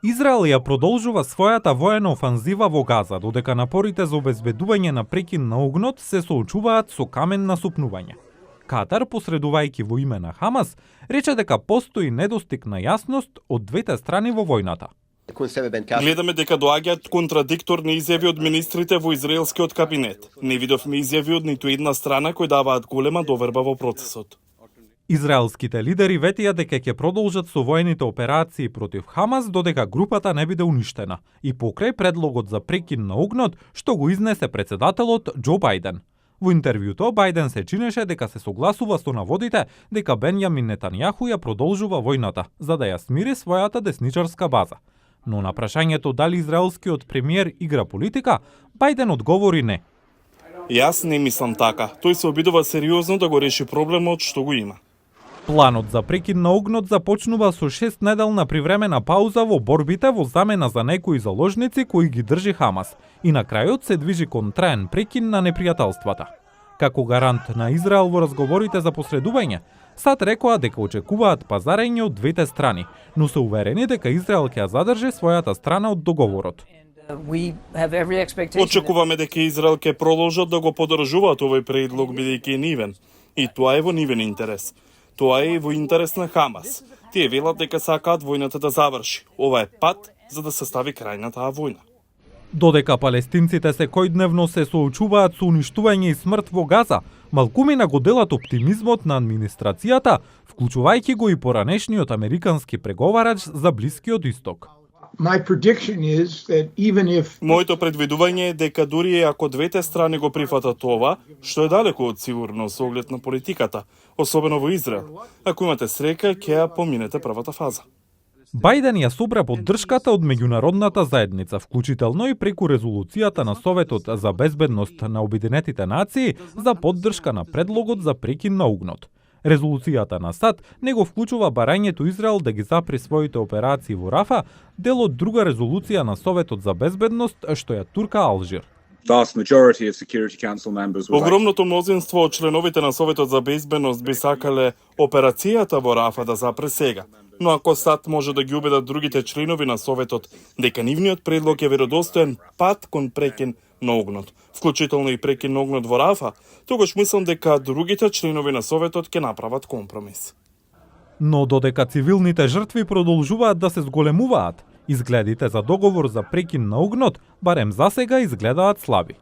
Израел ја продолжува својата воена офанзива во Газа, додека напорите за обезбедување на прекин на огнот се соочуваат со камен насупнување. Катар, посредувајќи во име на Хамас, рече дека постои недостиг на јасност од двете страни во војната. Гледаме дека доаѓаат контрадикторни изјави од министрите во израелскиот кабинет. Не видовме изјави од ниту една страна кои даваат голема доверба во процесот. Израелските лидери ветија дека ќе продолжат со воените операции против Хамас додека групата не биде уништена и покрај предлогот за прекин на огнот што го изнесе председателот Џо Бајден. Во интервјуто Бајден се чинеше дека се согласува со наводите дека Бенјамин Нетањаху ја продолжува војната за да ја смири својата десничарска база. Но на прашањето дали израелскиот премиер игра политика, Бајден одговори не. Јас не мислам така. Тој се обидува сериозно да го реши проблемот што го има. Планот за прекин на огнот започнува со 6-неделна привремена пауза во борбите во замена за некои заложници кои ги држи Хамас и на крајот се движи кон траен прекин на непријателствата. Како гарант на Израел во разговорите за посредување, САД рекоа дека очекуваат пазарење од двете страни, но се уверени дека Израел ќе ја задржи својата страна од договорот. Очекуваме дека Израел ќе продолжат да го поддржуваат овој предлог бидејќи е нивен. И тоа е во нивен интерес. Тоа е и во интерес на Хамас. Тие велат дека сакаат војната да заврши. Ова е пат за да се стави крај на таа војна. Додека палестинците секојдневно се соочуваат со уништување и смрт во Газа, малкумина го делат оптимизмот на администрацијата, вклучувајќи го и поранешниот американски преговарач за Блискиот Исток. Моето предвидување е дека дури ако двете страни го прифатат ова, што е далеко од сигурно со оглед на политиката, особено во Израел, ако имате среќа, ќе ја поминете првата фаза. Бајден ја собра поддршката од меѓународната заедница, вклучително и преку резолуцијата на Советот за безбедност на Обединетите нации за поддршка на предлогот за прекин на огнот. Резолуцијата на САД не го вклучува барањето Израел да ги запри своите операции во Рафа, дел од друга резолуција на Советот за безбедност што ја турка Алжир. Огромното мнозинство од членовите на Советот за безбедност би сакале операцијата во Рафа да запре сега. Но ако САД може да ги убедат другите членови на Советот дека нивниот предлог е веродостоен пат кон прекин на огнот, вклучително и прекин на огнот во Рафа, тогаш мислам дека другите членови на Советот ќе направат компромис. Но додека цивилните жртви продолжуваат да се зголемуваат, изгледите за договор за прекин на огнот барем засега изгледаат слаби.